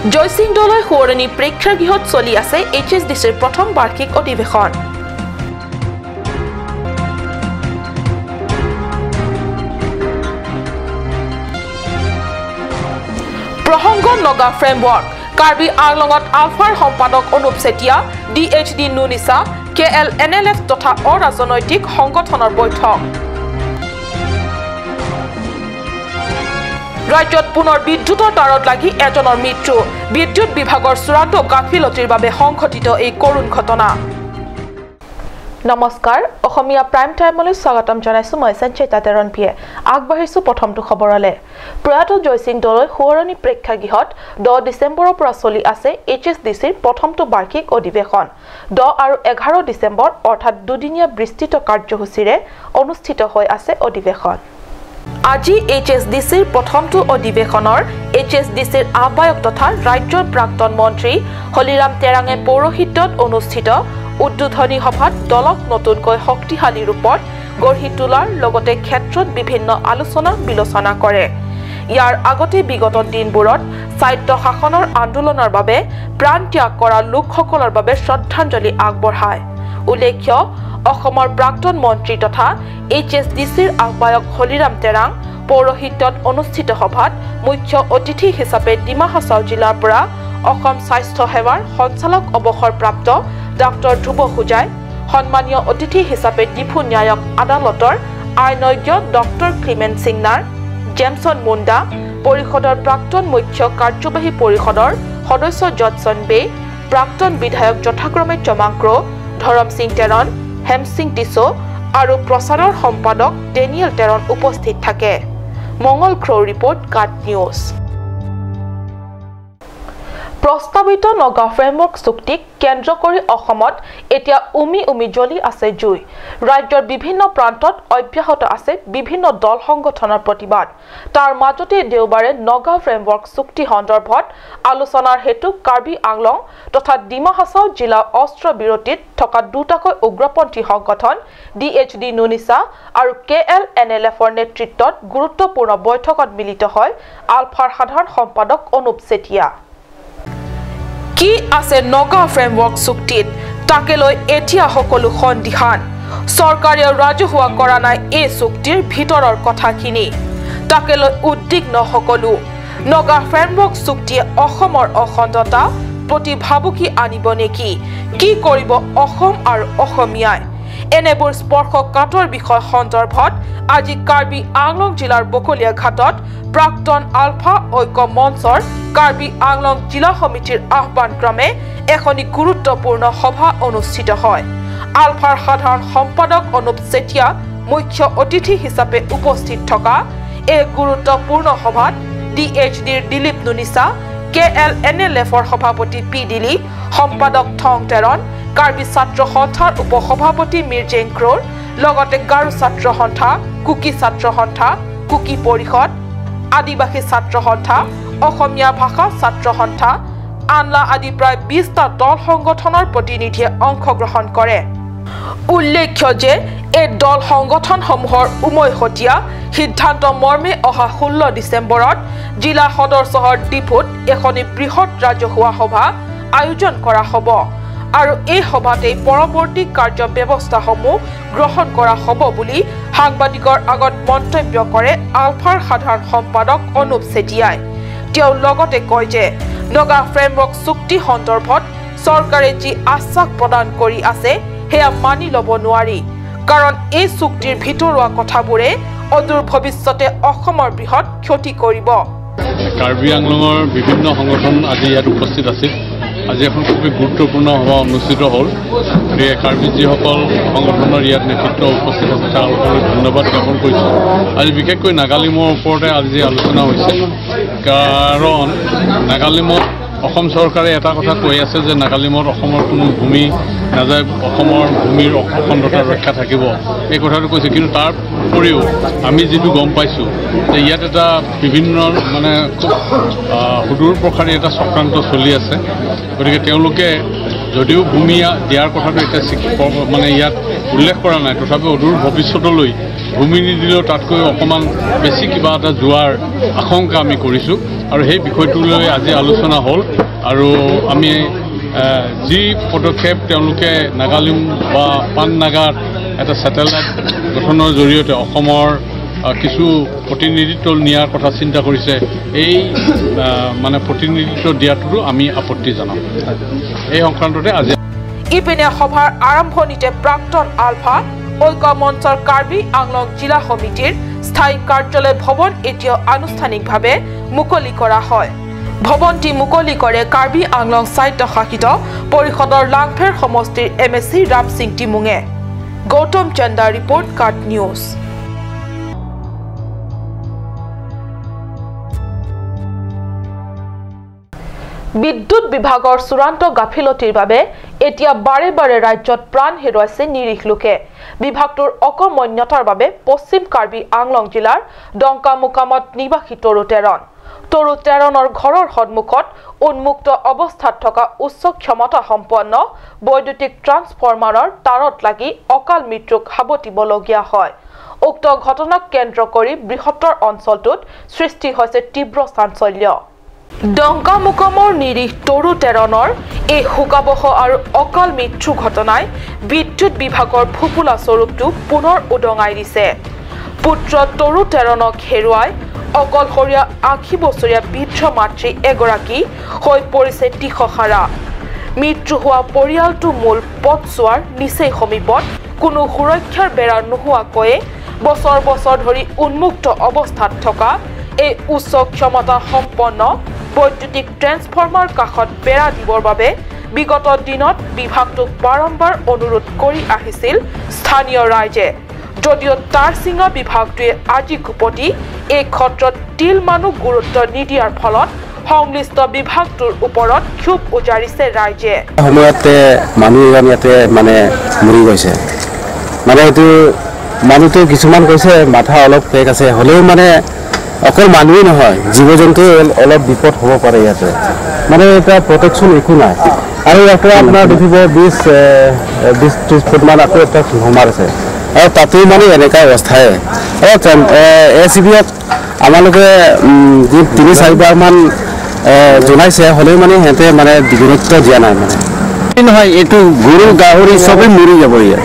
জয়সিং দলৈ সোঁৱৰণী প্ৰেক্ষাগৃহত চলি আছে এইচ এছ ডি চিৰ প্ৰথম বাৰ্ষিক অধিৱেশন। প্ৰসংগ নগা ফ্ৰেমৱৰ্ক। কাৰ্বি আংলঙত আলফাৰ সম্পাদক Anup Chetia, D H D Nunisa, K L N L F তথা অৰাজনৈতিক সংগঠনৰ বৈঠক। ৰাজ্যত পুনৰ বিদ্যুতৰ তাঁৰত লাগি এজনৰ মৃত্যু। বিদ্যুৎ বিভাগৰ চূড়ান্ত গাফিলতিৰ বাবে সংঘটিত এই কৰুণ ঘটনা। নমস্কাৰ, অসমীয়া প্ৰাইম টাইমলৈ স্বাগতম জনাইছো মই সঞ্চিতা তেৰণপিয়ে। আগবাঢ়িছো প্ৰথমটো খবৰলৈ। প্ৰয়াত জয়সিং দলৈ সোঁৱৰণী প্ৰেক্ষাগৃহত 10 ডিচেম্বৰৰ পৰা চলি আছে এইচ এছ ডি চিৰ প্ৰথমটো বাৰ্ষিক অধিৱেশন। 10 আৰু 11 ডিচেম্বৰ অৰ্থাৎ দুদিনীয়া বিস্তৃত কাৰ্যসূচীৰে অনুষ্ঠিত হৈ আছে অধিৱেশন। আজি এইচ এছ ডি চিৰ প্ৰথমটো অধিৱেশনৰ এইচ এছ ডি চিৰ আহ্বায়ক তথা ৰাজ্যৰ প্ৰাক্তন মন্ত্ৰী হলিৰাম তেৰাঙে পৌৰোহিত্যত অনুষ্ঠিত উদ্বোধনী সভাত দলক নতুনকৈ শক্তিশালী ৰূপত গঢ়ি তোলাৰ লগতে ক্ষেত্ৰত বিভিন্ন আলোচনা বিলোচনা কৰে। ইয়াৰ আগতে বিগত দিনবোৰত স্বায়ত্ত শাসনৰ আন্দোলনৰ বাবে প্ৰাণ ত্যাগ কৰা লোকসকলৰ বাবে শ্ৰদ্ধাঞ্জলি আগবঢ়ায়। উল্লেখ্য, অসমৰ প্ৰাক্তন মন্ত্ৰী তথা এইচ এছ ডি চিৰ আহ্বায়ক হলিৰাম তেৰাং পৌৰোহিত্যত অনুষ্ঠিত সভাত মুখ্য অতিথি হিচাপে ডিমা হাছাও জিলাৰ পৰা অসম স্বাস্থ্য সেৱাৰ সঞ্চালক অৱসৰপ্ৰাপ্ত ডাক্তৰ ধ্ৰুৱ হোজাই, সন্মানীয় অতিথি হিচাপে ডিফু ন্যায়িক আদালতৰ আইনজ্ঞ ডক্টৰ ক্লিমেণ্ট সিংনাৰ, জেমছন মুণ্ডা, পৰিষদৰ প্ৰাক্তন মুখ্য কাৰ্যবাহী পৰিষদৰ সদস্য জডছন বে, প্ৰাক্তন বিধায়ক যথাক্ৰমে চমাংক্ৰ, ধৰম সিং টেৰণ, হেমসিং টিছো আৰু প্ৰচাৰৰ সম্পাদক ডেনিয়েল টেৰণ উপস্থিত থাকে। মংগল ক্ৰ' ৰিপৰ্ট, কাট নিউজ। প্ৰস্তাৱিত নগা ফ্ৰেমৱৰ্ক চুক্তিক কেন্দ্ৰ কৰি অসমত এতিয়া উমি উমি জ্বলি আছে জুই। ৰাজ্যৰ বিভিন্ন প্ৰান্তত অব্যাহত আছে বিভিন্ন দল সংগঠনৰ প্ৰতিবাদ। তাৰ মাজতে দেওবাৰে নগা ফ্ৰেমৱৰ্ক চুক্তি সন্দৰ্ভত আলোচনাৰ হেতু কাৰ্বি আংলং তথা ডিমা হাছাও জিলা অস্ত্ৰ বিৰতিত থকা দুটাকৈ উগ্ৰপন্থী সংগঠন ডি এইচ ডি নুনিছা আৰু কে এল এন এল এফৰ নেতৃত্বত গুৰুত্বপূৰ্ণ বৈঠকত মিলিত হয় আলফাৰ সাধাৰণ সম্পাদক অনুপ চেতিয়া। কি আছে নগা ফ্ৰেমৱৰ্ক চুক্তিত তাকে লৈ এতিয়া সকলো সন্দিহান। চৰকাৰেও ৰাজহুৱা কৰা নাই এই চুক্তিৰ ভিতৰৰ কথাখিনি, তাকে লৈ উদ্বিগ্ন সকলো। নগা ফ্ৰেমৱৰ্ক চুক্তিয়ে অসমৰ অখণ্ডতা প্ৰতি ভাবুকি আনিব নেকি? কি কৰিব অসম আৰু অসমীয়াই? এনেবোৰ স্পৰ্শকাতৰ বিষয় সন্দৰ্ভত আজি কাৰ্বি আংলং জিলাৰ বকলীয়া ঘাটত প্ৰাক্তন আলফা ঐক্য মঞ্চৰ কাৰ্বি আংলং জিলা সমিতিৰ আহ্বানক্ৰমে এখনি গুৰুত্বপূৰ্ণ সভা অনুষ্ঠিত হয়। আলফাৰ সাধাৰণ সম্পাদক অনুপ চেতিয়া মুখ্য অতিথি হিচাপে উপস্থিত থকা এই গুৰুত্বপূৰ্ণ সভাত ডি এইচ ডিৰ Dilip Nunisa, K L N L এফৰ সভাপতি পি দিলীপ, সম্পাদক থং টেৰণ, কাৰ্বি ছাত্ৰ সন্থাৰ উপসভাপতি মিৰ্জেং ক্ৰ'ৰ, লগতে গাৰো ছাত্ৰ সন্থা, কুকি ছাত্ৰ সন্থা, কুকি পৰিষদ, আদিবাসী ছাত্ৰ সন্থা, অসমীয়া ভাষা ছাত্ৰ সন্থা, আনলা আদি প্ৰায় 20টা দল সংগঠনৰ প্ৰতিনিধিয়ে অংশগ্ৰহণ কৰে। উল্লেখ্য যে এই দল সংগঠনসমূহৰ উমৈহতীয়া সিদ্ধান্ত মৰ্মে অহা 16 ডিচেম্বৰত জিলা সদৰ চহৰ ডিফুত এখনি বৃহৎ ৰাজহুৱা সভা আয়োজন কৰা হ'ব আৰু এই সভাতেই পৰৱৰ্তী কাৰ্য ব্যৱস্থাসমূহ গ্ৰহণ কৰা হ'ব বুলি সাংবাদিকৰ আগত মন্তব্য কৰে আলফাৰ সাধাৰণ সম্পাদক অনুপ চেতিয়াই। তেওঁ লগতে কয় যে নগা ফ্ৰেমৱৰ্ক চুক্তি সন্দৰ্ভত চৰকাৰে যি আশ্বাস প্ৰদান কৰি আছে সেয়া মানি ল'ব নোৱাৰি, কাৰণ এই চুক্তিৰ ভিতৰুৱা কথাবোৰে অদূৰ ভৱিষ্যতে অসমৰ বৃহৎ ক্ষতি কৰিব। কাৰ্বি আংলঙৰ বিভিন্ন সংগঠন আজি ইয়াত উপস্থিত আছিল। আজি এখন খুবেই গুৰুত্বপূৰ্ণ সভা অনুষ্ঠিত হ'ল। গতিকে কাৰ্বি যিসকল সংগঠনৰ ইয়াত নেতৃত্ব উপস্থিত আছে তেওঁলোকলৈ ধন্যবাদ জ্ঞাপন কৰিছোঁ। আজি বিশেষকৈ নাগালিমৰ ওপৰতে আজি আলোচনা হৈছে, কাৰণ নাগালিমত অসম চৰকাৰে এটা কথা কৈ আছে যে নাগালিমত অসমৰ কোনো ভূমি নাযায়, অসমৰ ভূমিৰ অখণ্ডতা ৰক্ষা থাকিব, এই কথাটো কৈছে। কিন্তু তাৰ উপৰিও আমি যিটো গম পাইছোঁ যে ইয়াত এটা বিভিন্ন মানে খুব সুদূৰ প্ৰসাৰী এটা চক্ৰান্ত চলি আছে। গতিকে তেওঁলোকে যদিও ভূমি দিয়াৰ কথাটো এতিয়া মানে ইয়াত উল্লেখ কৰা নাই, তথাপিও অদূৰ ভৱিষ্যতলৈ ভূমি নিদিলেও তাতকৈ অকণমান বেছি কিবা এটা যোৱাৰ আশংকা আমি কৰিছোঁ আৰু সেই বিষয়টোলৈ আজি আলোচনা হ'ল। আৰু আমি যি পদক্ষেপ তেওঁলোকে নাগালিম বা পান নাগাত এটা ছেটেলাইট গঠনৰ জৰিয়তে অসমৰ কিছু প্ৰতিনিধিত্ব নিয়াৰ কথা চিন্তা কৰিছে, এই মানে প্ৰতিনিধিত্ব দিয়াটোতো আমি আপত্তি জনাম। এই সংক্ৰান্ততে আজি ইপিনে সভাৰ আৰম্ভণিতে প্ৰাক্তন আলফা ঐক্য মঞ্চৰ কাৰ্বি আংলং জিলা সমিতিৰ স্থায়ী কাৰ্যালয় ভৱন এতিয়াও আনুষ্ঠানিকভাৱে মুকলি কৰা হয়। ভৱনটি মুকলি কৰে কাৰ্বি আংলং স্বায়ত্তশাসিত পৰিষদৰ লাংফেৰ সমষ্টিৰ এম এছ চি ৰামসিং টিমুঙে। Gautam Chanda report, কাট নিউজ। বিদ্যুৎ বিভাগৰ চূড়ান্ত গাফিলতিৰ বাবে এতিয়া বাৰে বাৰে ৰাজ্যত প্ৰাণ হেৰুৱাইছে নিৰীহ লোকে। বিভাগটোৰ অকৰ্মণ্যতাৰ বাবে পশ্চিম কাৰ্বি আংলং জিলাৰ ডংকামুকামত নিবাসী তৰু তেৰণ। তৰু তেৰণৰ ঘৰৰ সন্মুখত উন্মুক্ত অৱস্থাত থকা উচ্চ ক্ষমতা সম্পন্ন বৈদ্যুতিক ট্ৰান্সফৰ্মাৰৰ তাঁৰত লাগি অকাল মৃত্যুক সাৱটিবলগীয়া হয়। উক্ত ঘটনাক কেন্দ্ৰ কৰি বৃহত্তৰ অঞ্চলটোত সৃষ্টি হৈছে তীব্ৰ চাঞ্চল্য। ডংকামুকামৰ নিৰীহ তৰু তেৰণৰ এই শোকাবহ আৰু অকাল মৃত্যু ঘটনাই বিদ্যুৎ বিভাগৰ ফোপোলা স্বৰূপটো পুনৰ উদঙাই দিছে। পুত্ৰ তৰু তেৰণক হেৰুৱাই অকলশৰীয়া ৮০ বছৰীয়া বৃদ্ধ মাতৃ এগৰাকী হৈ পৰিছে দিশহাৰা। মৃত্যু হোৱা পৰিয়ালটো মূল পথছোৱাৰ নিচেই সমীপত কোনো সুৰক্ষাৰ বেৰা নোহোৱাকৈয়ে বছৰ বছৰ ধৰি উন্মুক্ত অৱস্থাত থকা এই উচ্চ ক্ষমতা সম্পন্ন বৈদ্যুতিক ট্ৰেন্সফৰ্মাৰ কাষত বেৰা দিবৰ বাবে বিগত দিনত বিভাগটোক বাৰম্বাৰ অনুৰোধ কৰি আহিছিল স্থানীয় ৰাইজে। যদিও তাৰচিঙা বিভাগটোৱে আজিকোপতি এই ক্ষেত্ৰত তিল মানুহ গুৰুত্ব নিদিয়াৰ ফলত সংশ্লিষ্ট বিভাগটোৰ ওপৰত ক্ষোভ উজাৰিছে ৰাইজে। সময়তে মানুহ এজন ইয়াতে মানে মৰি গৈছে, মানে এইটো মানুহটো কিছুমান কৈছে মাথা অলপ পেক আছে, হ'লেও মানে অকল মানুহেই নহয় জীৱ জন্তু অলপ বিপদ হ'ব পাৰে ইয়াতে, মানে এটা প্ৰটেকশ্যন একো নাই। আৰু ইয়াৰ পৰা আপোনাৰ দেখিব 20-30 ফুটমান আকৌ এটা সোমাৰ আছে আৰু তাতেও মানে এনেকুৱা অৱস্থাই। এ চি বিত আমালোকে 3-4বাৰমান জনাইছে, হ'লেও মানে সিহঁতে মানে গুৰুত্ব দিয়া নাই। মানে নহয়, এইটো গৰু গাহৰি চবেই মৰি যাব ইয়াত।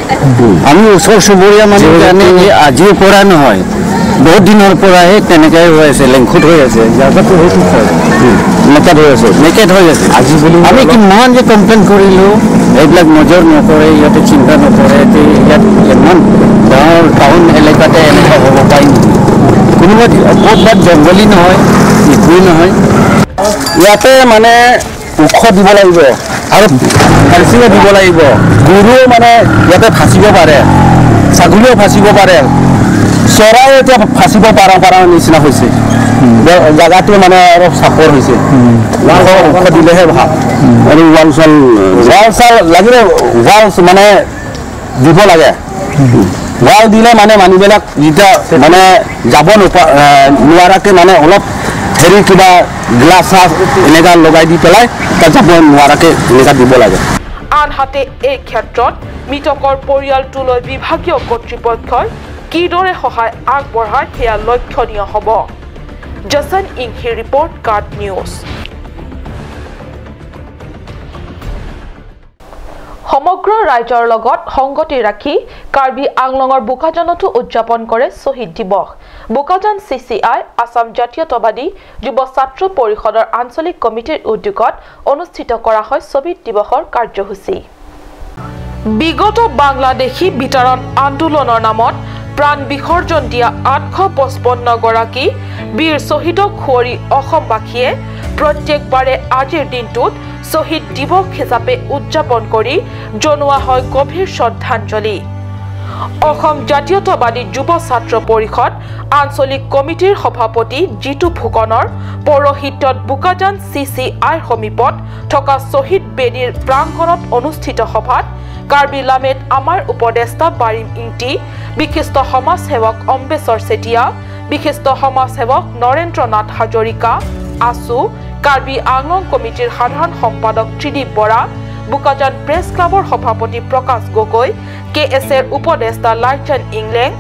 আমি ওচৰ চুবুৰীয়া মানুহ কাৰণে আজিৰ পৰা নহয়, বহুত দিনৰ পৰাই তেনেকাই হৈ আছে, লেংখুট হৈ আছে, জাগাটো সেইটো নেকেট হৈ আছে, নেকেট হৈ আছে। আজি বুলি আমি কিমান যে কমপ্লেইন কৰিলোঁ, এইবিলাক নজৰ নকৰে, ইয়াতে চিন্তা নকৰে যে ইয়াত ইমান ডাঙৰ টাউন এলেকাতে এনেকুৱা হ'ব পাৰে নেকি? কোনোবা ক'ৰবাত জংঘলী নহয়, একোৱেই নহয়। ইয়াতে মানে ওখ দিব লাগিব আৰু ফেঞ্চিঙো দিব লাগিব। গৰুও মানে ইয়াতে ফাঁচিব পাৰে, ছাগলীও ফাঁচিব পাৰে, চৰাই এতিয়া ফাঁচিব পাৰা নিচিনা হৈছে। জাগাটো মানে অলপ চাপৰ হৈছে, ওখ দিলেহে ভাল। আৰু ৱাল চাল, ৱাল চাল লাগিলে ৱাল মানে দিব লাগে। ৱাল দিলে মানে মানুহবিলাক যেতিয়া মানে যাব নোৱাৰাকৈ মানে অলপ হেৰি কিবা গ্লাছ চাছ এনেকুৱা লগাই দি পেলাই তাত যাব নোৱাৰাকৈ এনেকুৱা দিব লাগে। আনহাতে এই ক্ষেত্ৰত মৃতকৰ পৰিয়ালটোলৈ বিভাগীয় কৰ্তৃপক্ষই কিদৰে সহায় আগবঢ়ায় সেয়া লক্ষণীয় হ'ব। জছন ইংহি ৰিপৰ্ট, কাট নিউজ। সমগ্ৰ ৰাজ্যৰ লগত সংগতি ৰাখি কাৰ্বি আংলঙৰ বোকাজানতো উদযাপন কৰে শ্বহীদ দিৱস। Bokajan C C I Assam জাতীয়তাবাদী যুৱ ছাত্ৰ পৰিষদৰ আঞ্চলিক কমিটিৰ উদ্যোগত অনুষ্ঠিত কৰা হয় শ্বহীদ দিৱসৰ কাৰ্যসূচী। বিগত বাংলাদেশী বিতৰণ আন্দোলনৰ নামত প্ৰাণ বিসৰ্জন দিয়া ৮৫৫ গৰাকী বীৰ শ্বহীদক সুঁৱৰি অসমবাসীয়ে প্ৰত্যেকবাৰে আজিৰ দিনটোত শ্বহীদ দিৱস হিচাপে উদযাপন কৰি জনোৱা হয় গভীৰ শ্ৰদ্ধাঞ্জলি। অসম জাতীয়তাবাদী যুৱ ছাত্ৰ পৰিষদ আঞ্চলিক কমিটিৰ সভাপতি জিতু ফুকনৰ পৌৰোহিত্যত বোকাজান চি চি আইৰ সমীপত থকা শ্বহীদ বেদীৰ প্ৰাংগণত অনুষ্ঠিত সভাত কাৰ্বি লামেত আমাৰ উপদেষ্টা বাৰিম ইংটি, বিশিষ্ট সমাজসেৱক অম্বেশ্বৰ চেতিয়া, বিশিষ্ট সমাজসেৱক নৰেন্দ্ৰ নাথ হাজৰিকা, আছু কাৰ্বি আংলং কমিটিৰ সাধাৰণ সম্পাদক ত্ৰিদীপ বৰা, বোকাজান প্ৰেছ ক্লাবৰ সভাপতি প্ৰকাশ গগৈ, কে এছ এৰ উপদেষ্টা লাইচান ইংলেং,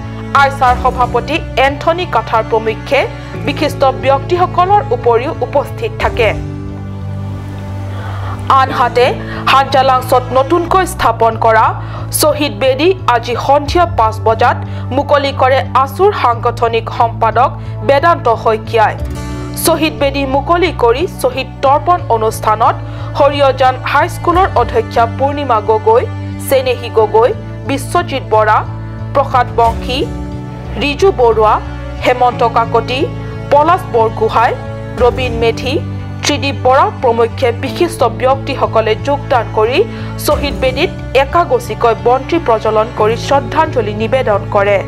আইচাৰ সভাপতি এন্থনী কাথাৰ প্ৰমুখ্যে বিশিষ্ট ব্যক্তিসকলৰ উপৰিও উপস্থিত থাকে। আনহাতে হাঞ্জালাংছত নতুনকৈ স্থাপন কৰা শ্বহীদ বেদী আজি সন্ধিয়া 5 বজাত মুকলি কৰে আছুৰ সাংগঠনিক সম্পাদক বেদান্ত শইকীয়াই। শ্বহীদ বেদী মুকলি কৰি শ্বহীদ তৰ্পণ অনুষ্ঠানত সৰিয়জান হাইস্কুলৰ অধ্যক্ষা পূৰ্ণিমা গগৈ, চেনেহী গগৈ, বিশ্বজিৎ বৰা, প্ৰসাদ বংশী, ৰিজু বৰুৱা, হেমন্ত কাকতি, পলাশ বৰগোহাঁই, ৰবীন মেধি, ত্ৰিদীপ বৰা প্ৰমুখ্যে বিশিষ্ট ব্যক্তিসকলে যোগদান কৰি শ্বহীদ বেদীত একাগছিকৈ বন্তি প্ৰজ্বলন কৰি শ্ৰদ্ধাঞ্জলি নিবেদন কৰে।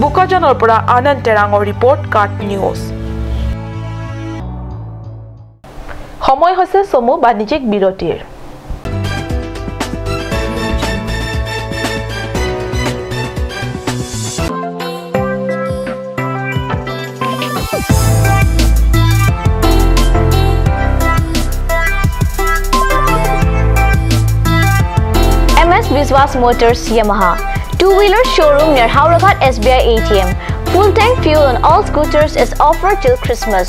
বোকাজানৰ পৰা আনন্দ তেৰাঙৰ ৰিপৰ্ট, কাট নিউজ। সময় হৈছে চমু বাণিজ্যিক বিৰতিৰ। MS Biswas Motors Yamaha two-wheeler showroom near Howraghat SBI ATM. Full tank fuel on all scooters is offered till Christmas.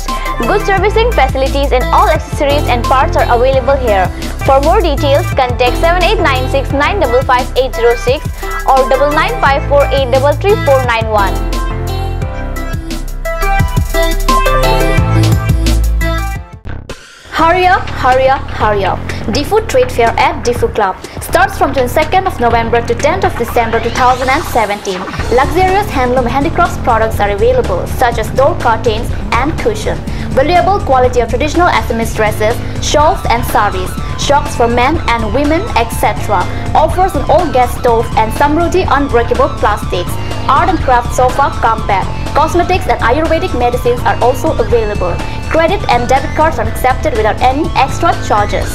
Good servicing facilities and all accessories and parts are available here. For more details, contact 7896 955 806 or 9954 833 491. Hurry up, hurry up, hurry up. Diphu Trade Fair at Diphu Club starts from 22nd of November to 10th of December 2017. Luxurious handloom handicrafts products are available such as door curtains and cushion. Valuable quality of traditional Assamese dresses, shawls and saris, shocks for men and women, etc. Offers an all gas stove and Samruddhi unbreakable plastics. Art and craft sofa cum bed. Cosmetics and Ayurvedic medicines are also available. Credit and debit cards are accepted without any extra charges.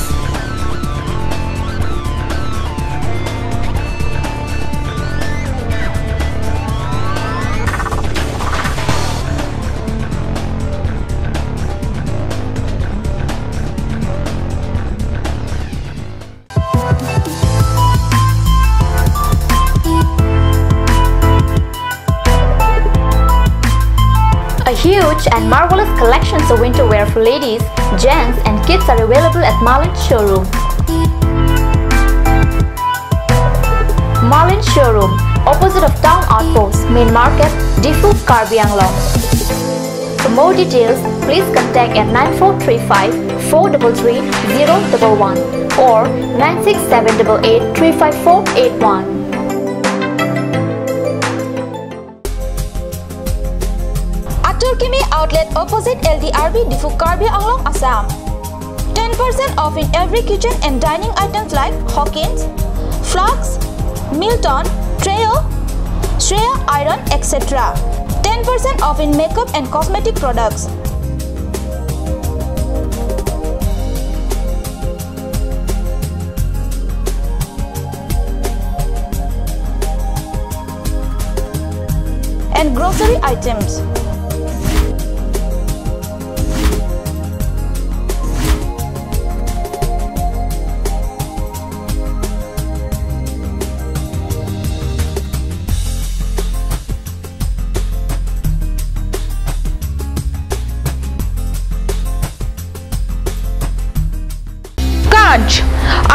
A huge and marvelous collections of winter wear for ladies, gents and kids are available at Marlin Showroom. Marlin Showroom, opposite of Town Outpost, Main Market, Diphu, Karbi Anglong. For more details, please contact at 9435 433 011 or 96788 35481. Aturkimi outlet opposite LDRB Diphu Karbi Anglong, Assam. 10% off in every kitchen and dining items like Hawkins, Flux, Milton, Treo, Shreya Iron, etc. 10% off in makeup and cosmetic products. And grocery items.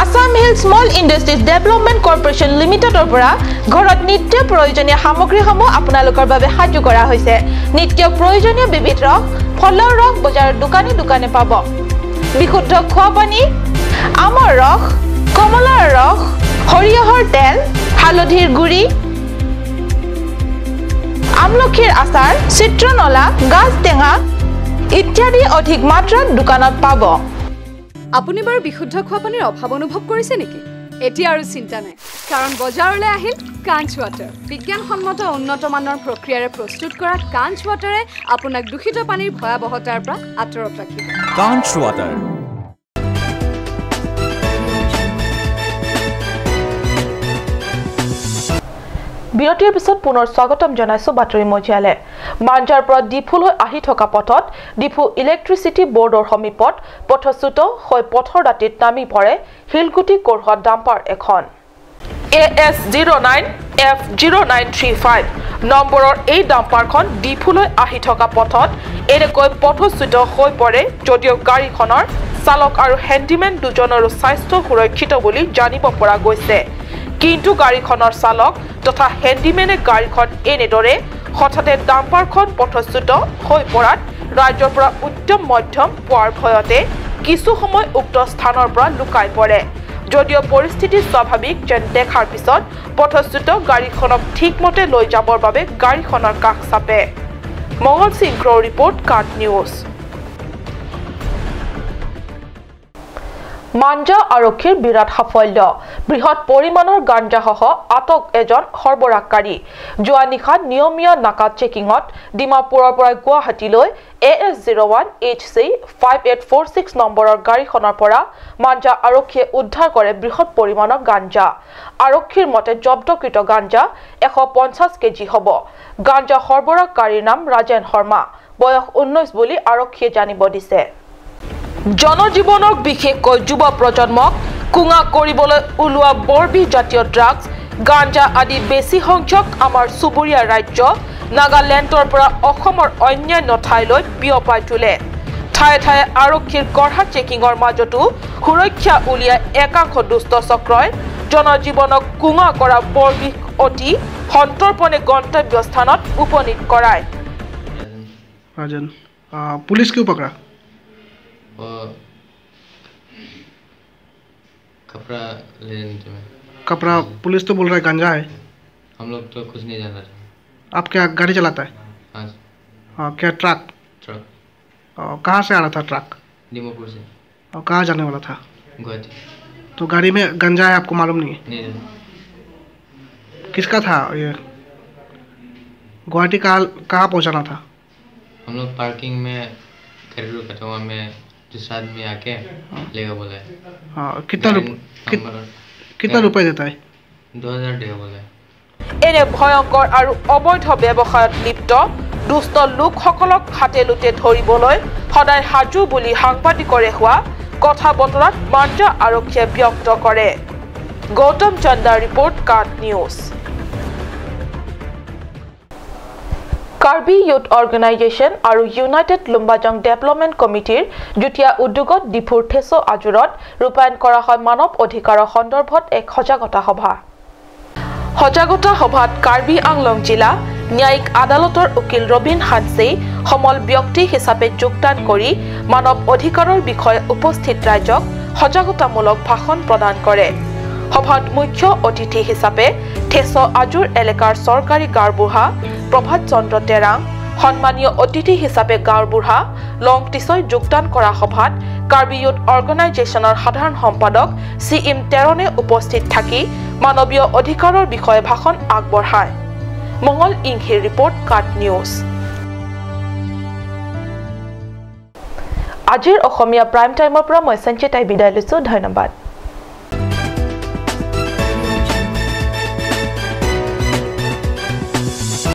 Assam Hill Small Industries Development Corporation লিমিটেডৰ পৰা ঘৰত নিত্য প্ৰয়োজনীয় সামগ্ৰীসমূহ আপোনালোকৰ বাবে সাজু কৰা হৈছে। নিত্য প্ৰয়োজনীয় বিবিধ ৰস, ফলৰ ৰস বজাৰৰ দোকানে দোকানে পাব। বিশুদ্ধ খোৱা পানী, আমৰ ৰস, কমলাৰ ৰস, সৰিয়হৰ তেল, হালধিৰ গুড়ি, আমলখিৰ আচাৰ, চিত্ৰনলা, গাজ টেঙা ইত্যাদি অধিক মাত্ৰাত দোকানত পাব। আপুনি বাৰু বিশুদ্ধ খোৱা পানীৰ অভাৱ অনুভৱ কৰিছে নেকি? এতিয়া আৰু চিন্তা নাই, কাৰণ বজাৰলৈ আহিল কাঞ্চ ৱাটাৰ। বিজ্ঞানসন্মত উন্নত মানৰ প্ৰক্ৰিয়াৰে প্ৰস্তুত কৰা কাঞ্চ ৱাটাৰে আপোনাক দূষিত পানীৰ ভয়াৱহতাৰ পৰা আঁতৰত ৰাখিব। কাঞ্চ ৱাটাৰ। বিৰতিৰ পিছত পুনৰ স্বাগতম জনাইছো বাতৰি মজিয়ালে। মাঞ্জাৰ পৰা ডিফুলৈ আহি থকা পথত ডিফু ইলেক্ট্ৰিচিটি বৰ্ডৰ সমীপত পথচ্যুত হৈ পথৰ দাঁতিত নামি পৰে শিলগুটি কঢ়োৱা ডাম্পাৰ এখন। AS 09 F 0935 নম্বৰৰ এই ডাম্পাৰখন ডিফুলৈ আহি থকা পথত এনেকৈ পথচ্যুত হৈ পৰে যদিও গাড়ীখনৰ চালক আৰু হেণ্ডিমেন দুজনৰো স্বাস্থ্য সুৰক্ষিত বুলি জানিব পৰা গৈছে। কিন্তু গাড়ীখনৰ চালক তথা হেণ্ডিমেনে গাড়ীখন এনেদৰে হঠাতে ডাম্পাৰখন পথচ্যুত হৈ পৰাত ৰাজ্যৰ পৰা উত্তম মধ্যম পোৱাৰ ভয়তে কিছু সময় উক্ত স্থানৰ পৰা লুকাই পৰে যদিও পৰিস্থিতি স্বাভাৱিক যেন দেখাৰ পিছত পথচ্যুত গাড়ীখনক ঠিকমতে লৈ যাবৰ বাবে গাড়ীখনৰ কাষ চাপে। মঙ্গল সিং ক্ৰ' ৰিপৰ্ট, কাট নিউজ। মাঞ্জা আৰক্ষীৰ বিৰাট সাফল্য, বৃহৎ পৰিমাণৰ গাঞ্জাসহ আটক এজন সৰবৰাহকাৰী। যোৱা নিশা নিয়মীয়া নাকা চেকিঙত ডিমাপুৰৰ পৰা গুৱাহাটীলৈ AS 01 HC 5846 নম্বৰৰ গাড়ীখনৰ পৰা মাঞ্জা আৰক্ষীয়ে উদ্ধাৰ কৰে বৃহৎ পৰিমাণৰ গাঞ্জা। আৰক্ষীৰ মতে জব্দকৃত গাঞ্জা 150 কেজি হ'ব। গাঞ্জা সৰবৰাহকাৰীৰ নাম ৰাজেন শৰ্মা, বয়স 19 বুলি আৰক্ষীয়ে জানিব দিছে। জনজীৱনক বিশেষকৈ যুৱ প্ৰজন্মক কুঙা কৰিবলৈ ওলোৱা বৰবিহ জাতীয় ড্ৰাগছ, গাঞ্জা আদি বেছি সংখ্যক আমাৰ চুবুৰীয়া ৰাজ্য নাগালেণ্ডৰ পৰা অসমৰ অন্যান্য ঠাইলৈ বিয়পাই তোলে। ঠায়ে ঠায়ে আৰক্ষীৰ কঢ়া চেকিঙৰ মাজতো সুৰক্ষা উলিয়াই একাংশ দুষ্ট চক্ৰই জনজীৱনক কুঙা কৰা বৰবিহ অতি সন্তৰ্পণে গন্তব্যস্থানত উপনীত কৰায়। পুলিচ কিয় পকৰা? कपड़ा लेने में। कपड़ा? पुलिस तो बोल रहा है गांजा है। हम लोग तो कुछ नहीं जाना। आप क्या गाड़ी चलाता है? हाँ। हाँ, क्या ट्रक? ट्रक। कहाँ से आ रहा था ट्रक? दीमापुर से। और कहाँ जाने वाला था? गुवाहाटी। तो गाड़ी में गांजा है आपको मालूम नहीं है? नहीं। किसका था ये? गुवाहाटी कहाँ पहुँचाना था? हम लोग पार्किंग में गाड़ी रुका था, वहाँ में दूसरा आदमी आके लेगा बोला है। हाँ, कितना रुपए देता है? 2000 देगा बोला है। এনে ভয়ংকৰ আৰু অবৈধ ব্যৱসায়ত লিপ্ত দুষ্ট লোকসকলক হাতে লোতে ধৰিবলৈ সদায় সাজু বুলি সাংবাদিকৰে হোৱা কথা বতৰাত মাঞ্জা আৰক্ষীয়ে ব্যক্ত কৰে। গৌতম চন্দাৰ ৰিপৰ্ট, কাট নিউজ। কাৰ্বি ইউথ অৰ্গেনাইজেশ্যন আৰু ইউনাইটেড লুম্বাজং ডেভেলপমেণ্ট কমিটিৰ যুটীয়া উদ্যোগত ডিফুৰ থেছো আজুৰত ৰূপায়ণ কৰা হয় মানৱ অধিকাৰৰ সন্দৰ্ভত এক সজাগতা সভা। সজাগতা সভাত কাৰ্বি আংলং জিলা ন্যায়িক আদালতৰ উকিল ৰবীন হানছেই সমল ব্যক্তি হিচাপে যোগদান কৰি মানৱ অধিকাৰৰ বিষয়ে উপস্থিত ৰাইজক সজাগতামূলক ভাষণ প্ৰদান কৰে। সভাত মুখ্য অতিথি হিচাপে থেছো আজুৰ এলেকাৰ চৰকাৰী গাঁওবুঢ়া প্ৰভাত চন্দ্ৰ তেৰাং, সন্মানীয় অতিথি হিচাপে গাঁওবুঢ়া লং টিছই যোগদান কৰা সভাত কাৰ্বি ইউথ অৰ্গেনাইজেশ্যনৰ সাধাৰণ সম্পাদক চি এম টেৰণে উপস্থিত থাকি মানৱীয় অধিকাৰৰ বিষয়ে ভাষণ আগবঢ়ায়। মঙ্গল ইংহিৰ ৰিপৰ্ট, কাট নিউজ। আজিৰ অসমীয়া প্ৰাইম টাইমৰ পৰা মই সঞ্চিতাই বিদায় লৈছোঁ। ধন্যবাদ।